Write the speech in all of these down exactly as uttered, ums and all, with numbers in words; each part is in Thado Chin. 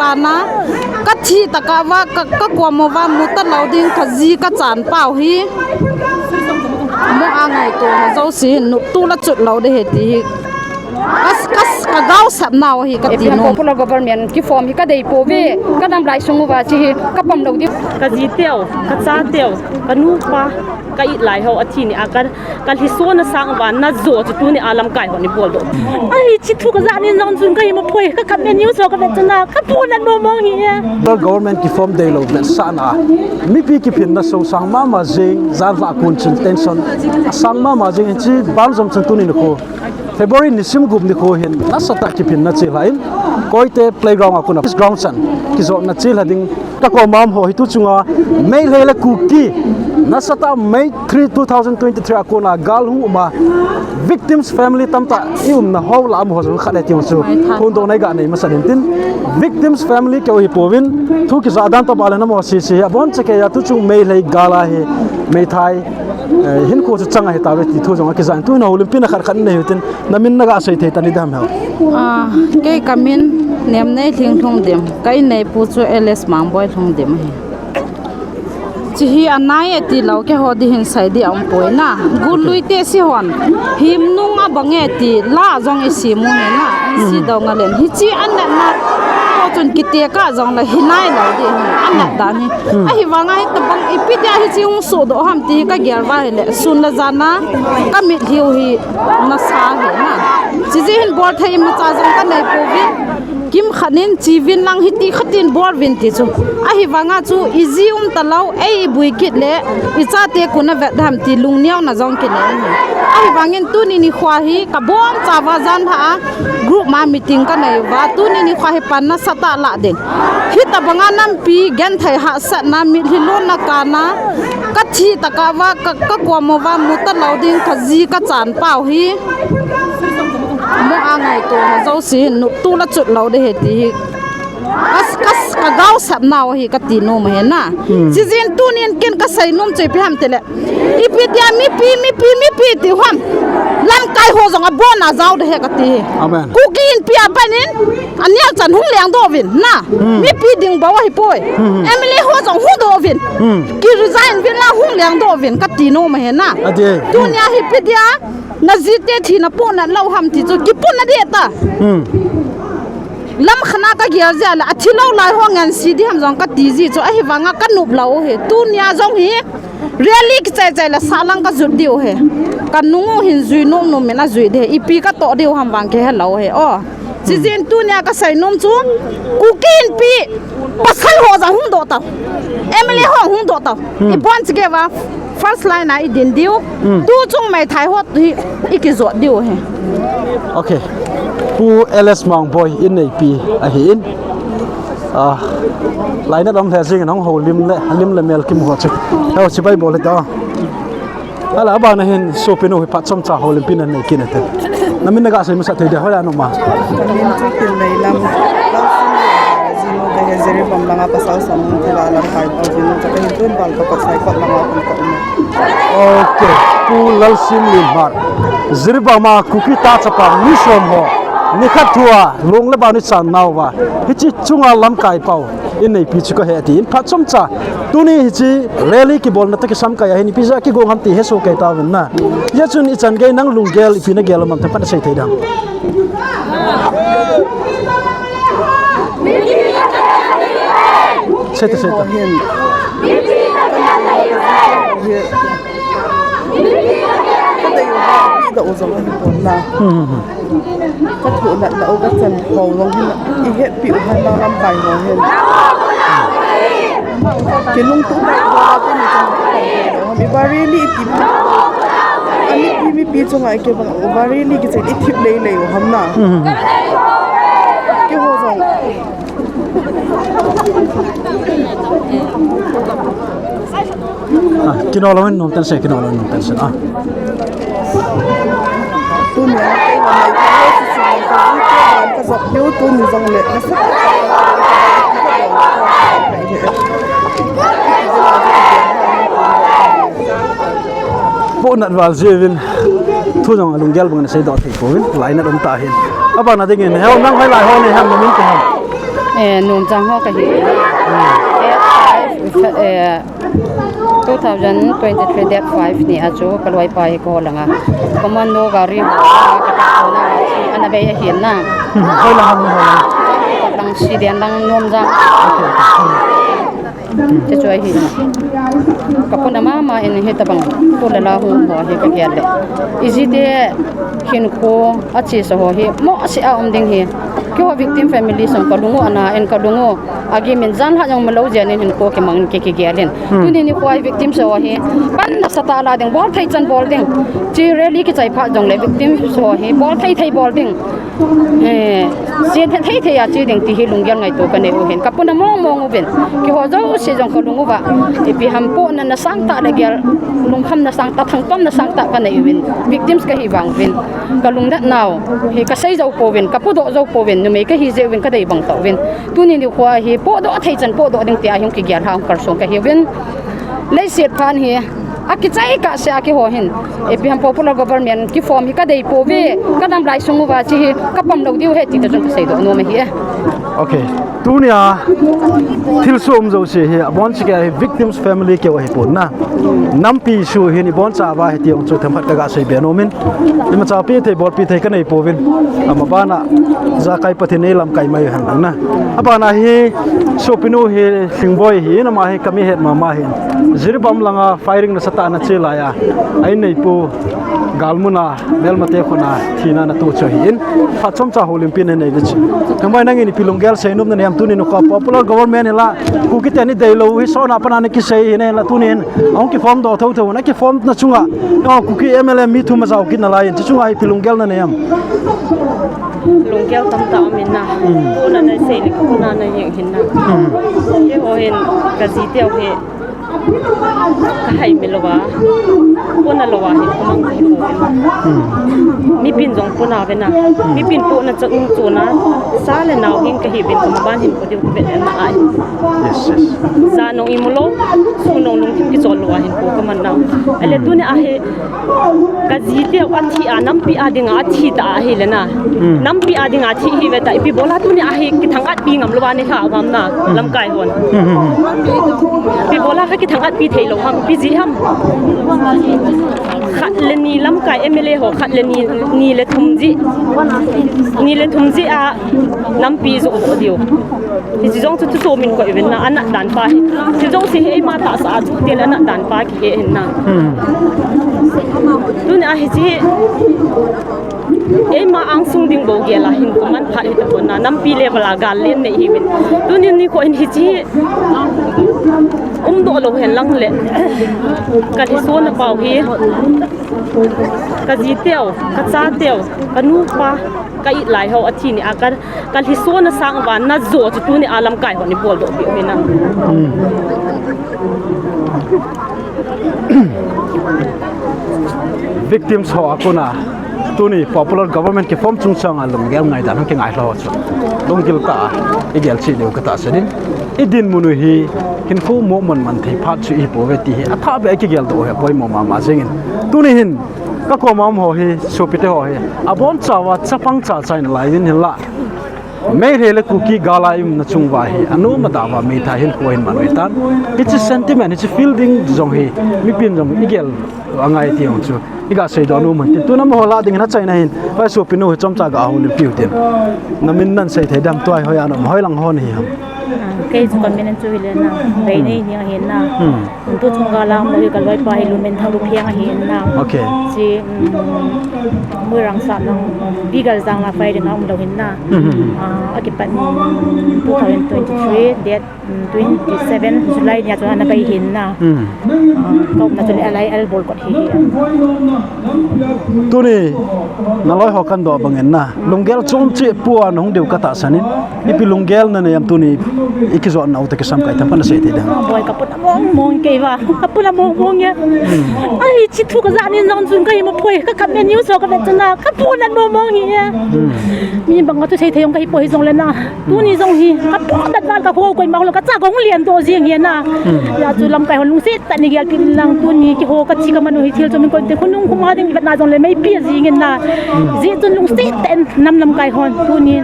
Ana, ka thi taka va, ka, ka kuam uva mu talou ding ka ji ka chan pau hi. Mo a ngaito ho jouse hin nop tu la chut lou ding ahi ti hi. Ka, ka, ka gaosap nau hi ka ti nom. Popular government kiform hi ka dei pouve, ka nam lai sung uva chi hi ka pam lou ding. Ka ji teu, ka cha teu, ka nu pa, ka it lai ho athi ni a ka, ka lhiso na sang uva na jo chu tuni a lamkai ho ni bol doh. Ahi chi thu ka ja ni jong chun ka hi ma poi, ka kap news ho ka vet chun a, ka pu na nom mong hi e. Government kiform dei lou vetsahna a mipi kiphinna sosang mama jing, jan lha kun chun tension sang mama jing, hichi ban jong chun tuni nikho February nisim gup nikho hin nasatah kiphinna chelha in, Koite playground a kona ground chan kijotna chelha ding ka kom a um ho hi tu chunga Meitei le Kuki nasatah May three, two thousand twenty-three a kona gal hung um a victims family tamtah i umna ho lah a um ho jong khat le ti chu phondohna i ga nei masa in tin, victims family keu hi pouvin thu kija dan tobang le namo sese hi abon chakei a tu chung Meitei gal a hi Meitei, eh, hinkho chu chang ahi tauve ti thu jong a kija in, tu hin houlimpina khat khat nei u tin, na min na ga sei thei ta ni dam hel. Ah, kei ka min Nemnei Lhinglhungdim, ka inneipu chu L S Mangboi Lhungdim ahi. Chi hi anai e ti lou keiho ding hin sei ding a um poi na. Gul lui te si hon, him nung a bang e ti la jong i sim u hi na, in si dong a len. Hichi an natna ko chun kitek a jong le hi nai lou ding hi, an nat dan hi. Ahivanga hitabang ipi dia hichi hung sodoh ham ti ka gel uva ahile, sun le jan a ka mitlhi u hi nasa ahi na. Chi jeh hin bol thei imacha jong ka nei pouvin, kimkhat in chi uvin lang hiti khat in bol uvin ti chu. Ahivanga chu i ji um talou, ei i bui kit le, i chate koi in avet dem ti lungneo na jong kinei ahi. Ahivangin tuni nikho hi ka boncha uva jan lha a group ma meeting ka nei uva, tuni nikho hi pan nasatah la ding. Hitabanga nampi genthei hahsatna, mitlhi lonna kana, ka thi taka uva, ka, ka kuam uva mu talou ding ka ji ka chan pau hi. Mo a ngaito ho jouse hin nop tu la chut lou ding ahi ti hi. Ka, ka, ka gaosap nau hi ka ti nom ahi na. Chi jeh in tunin ken ka sei nom chu ipi ham tile, ipi dia mipi, mipi, mipi ti u ham. Lamkai ho jong abon a jao ding ahi ka ti hi. Amen. Kuki Inpi a pat in, aneo chan hung lengdoh uvin na. Mipi ding bou ahi poi. M L A ho jong hung doh uvin. Ki resign uvin lang hung lengdoh uvin ka ti nom ahi na. Ati. Tunia hi ipi dia, na jite thina pohnat lou ham ti chu kipohnat ding ta. Lam khat a ka gel jeh a le, athi lou lai ho ngansi ding ham jong ka ti ji chu, ahivanga ka nop lou u hi. Tunia jong hi, rally kichai chai le sahlang ka jot diu ahi. Ka nung u hin jui nom nom in ajui ding ahi. Ipi ka toh diu ham vang kihe lou ahi. O. Chi jeh in tunia ka sei nom chu, Kuki Inpi pasal ho jong hung doh tau. M L A ho hung doh tau. Ibon chikei uva first line a i din diu. Tu chung Meitei ho hi i kijot diu ahi. Okay. Pu L S Mangboi inneipi ahin. Ah, lainat um lheh jing in hung houlim le, lim le mel kimu ho chu. Heo chibai bol le ta. Ala, abana hin sopinu hi phat chomcha houlimpina nei kit in ate. Na min na ga sei masa thei dia, hoiya na um a? Ka min chu Tinleilam, Lalsing Lienhmar, jinu kahi, Jiribam langa pasal som hung thila lamkai pau jinu kahi, tun val ka kot Saikot langa hung ka um. Okay, Pu Lalsing Lienhmar. Jiribam a Kuki ta chapa mi som ho nikhat thua long le ban ichan nauva, hiche chunga lamkai pau inneipi chu kahi ati in phat chomcha. Tuni hiche rally kibolna toh kisam kai ahin ipi jeh a kigong ham ti hesoh kei tauvin na. Hijeh chun ichan gei nang lunggel ipi nagel ham ti phat nasei thei dem? Sei ta, sei ta. Ka dei uva, ipi da u jong ahi pon na. Ka thoh natna u ka chan ho jong hin, i hetpi u hen lang lamkai ho hin. Kilungtoh ta uva, tuni chan i va rally i tip. Ami pi mipi chunga i kibang uva rally kichen i thip lei lei u ham na. Keiho jong. Ah, kino lou in nom tan se, kino lou in nom tan se. Ah. Tunia, ka jop diu tuni jong le. Pohnat val jeh uvin thu jong alunggel bang in asei doh thei pouvin, lainat um ta hin. Abana dingin, heo nang hoilai ho nei ham, na min ipi ham? Eh, Nomjang ho kahi. Date five, eh, two thousand twenty-three date five ni a chu ka loipa hi ka hol anga. Commando gari ho a ka kona ana bei ahi na. Hmm, hoilang ham, hoilang. Lang Sidian lang Nomjang. Chu chu ahi. Ka puna mama in hitabang tu le la hung ho hi ka gel le. Ijite hinkho achesa ho hi mo se a um ding hi. Keiho victim family sung ka lungu ana in ka lungu. Agi min jan ha jong malo jen in hinkho kimang in ki kigel in. Hmm. Tuni nikho hi victim ho hi pan nasatah la ding, bol thei chan bol ding. Chi rally kichai phat jong le victim ho hi bol thei thei bol ding. Eh, jen thei thei a chi ding ti hi lunggel ngaito ka nei u hin. Ka puna mong mong uvin. Keiho jouse jong ka lungu va. Ipi ham pohna na sangtah le gel lungkhamna sangtah, thangtomna sangtah ka nei uvin. Victims kahi vang uvin. Ka lungnat nau hi ka sei jou pouvin, ka pudoh jou pouvin, numei kahi jeh uvin ka dei bang tah uvin. Tuni nikho hi podoh thei chan podoh ding tia hi hung kigel ha hung kalsong kahi uvin. Leiset phan hi akichai kah se a keiho hin. Ipi ham popular government kiform hi ka dei pouve, ka damlai sung uva chi hi ka pam lou diu ahi ti ta jong ka seidoh nom ahi e. Okay. Tunia thilsoh um jouse hi abon chikei hi victims family keu ahi pon na. Nampi issue hi ni boncha va hi ti jong chu themkhat ka ga sei be nom in. Imacha pi thei bol pi thei ka nei pouvin. Ama bana jakai Pathen in lamkai mai hen lang na. Abana hi sopinu hi Lhingboi hi, ama hi ka mi het mama hin. Jiribam langa firing nasatah ana che laiya. Ai nei pu galmuna Melmate khona thina na tu chu hi in. Phat chomcha houlimpi na nei di chu. Thembai nangin ipi lunggel seinom na nei am tuni nikho a popular government hi la. Kuki teni deilou hi sona pana ni kisei hi nei la tunin. Ahung kiform doh thotho na kiform na chunga. Kuki M L A mi thum ajao kit nalai in. Chu chunga ipi lunggel na nei am. Lunggel tamtah um in na. Hmm. Puna na sei le ka puna na jeng hin na. Hmm. Keiho hin ka jiteu hi ka hai mi louva. Puna louva hin ka mang hi ko. Hmm. Mipin jong puna ve na. Hmm. Mipin puna chun chuna. Sa le nao hin kahi uvin ka maban hin ko diu ka vet na ai. Yes, yes. Sa nong imu lou, su nong lungthim kichol louva hin ko ka man na. Ale tuni a hi Ka jiteu athi a, nampi a dinga athi ta ahile na. Hmm. Nampi a dinga athi hi ve ta, ipi bola tuni a hi kithang atpi ngam louva ni lha uvam na, hmm, lamkai hon. Hmm, hmm, hmm. Ipi bola ka kithang atpi thei lou ham, ipi ji ham. Khat le ni lamkai M L A ho, khat le ni, ni le thum ji. Ni le thum ji a nampi jo jo diu. Hiche jong chu thuso min koi uvin na, anat dan pa hi. Hiche jong si hi eima tahsa a chu tin anat dan pa kihe hin na. Hmm. Tuni a hiche eima angsung ding bou gel a hin koman phat hi tapon na, nampi level a gal len nei hi uvin. Tuni nikho in hiche umdoh lou hen lang le. Ka lhisona pau hi. Ka jiteu, ka chateu, ka nupa, ka it lai ho athi ni a ka Ka lhisona sang uva na jo chu tuni a lamkai hon ibol doh peh u hi na. Hmm. Victims ho a kona tuni popular government kiform chungchang a lunggel ngaidan hung kingai lou chu. Lunggil tah a igel cheh diu katahsan in. Idinmun u hi hinkho mo man man thei phat chu ihi pouve ti hi athah beh a kigel doh u hi apoimo mama jeng in. Tuni hin Ka koma um ho hi, sopite ho hi, abonchauva chapang cha chaina lai in hinla. Meitei le Kuki gal a i umna chung uva hi, anom adauva meithai hinkho ahin man u ahitan. Hiche sentiment, hiche feeling jong hi, mipin jong igel angai ti jong chu iga seidoh nom u ahin tin. Tuna amaho lah dingin achaina hin, vai sopinu hi chomcha ga houlimpi u tin. Namin nan sei thei dem, tua hi hoiya na um, hoilang hon ahi ham? Ah, kei chu kamin chu hile na, Veinei Hniang ahi na. Hmm. Tuchung gal a um lou hi kaloipa hi Lunminthang Luphiang ahi na. Okay. Chi, um, Moirang Sap lang, Bigal Jang la firing a um lou ahi na. Hmm, hmm, hmm. Ah, akipat, um, two thousand twenty-three date, um, twenty-seven July nia chu ana bei ahi na. Hmm. Ah, ka umna chu le alai al bol kot hi hi. Tuni, naloi ho kahin doh bangin na. Lunggel chom cheh pua nahung diu katahsan in. Ipi lunggel nanei em tuni? Ikijotnau toh kisam kai tam pan asei ti ding. Boi, kapuna mong mong kei va. Kapuna mong mong e. Ai, chi thu kaja ni nang jun kahi ma poi. Ka kam news ho kavet chun na. Kapuna mong mong hi e. Mi banga thusei thei jong kahi poi jongle na. Tuni jong hi. Kapuna val kaho koi ma lo kacha kong lian to jing hi na. Hijeh chun lamkai hon lungset tah in gelpi lang tuni kiho kachi kaman u hi thil chu min koite khonung khoma ding vetna jongle meipi jing in na. Hijeh chun lungset tah in nam lamkai hon tuni.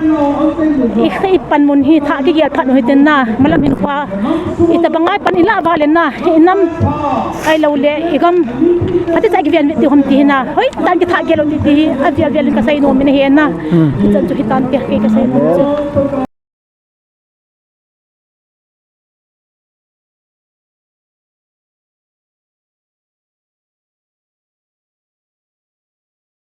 I, i panmun hi thah kigel phat u hitin na. Malam hin kho. Itobang a pan ilah val in na. Inam. Ahilou le igam. Ati cha kiven vet ti hom ti hi na. Hoitah in kithah gel u ti ti hi. Avel vel in kasei nom in ahi na. Hichan chu hitan ti kei kasei nom chu.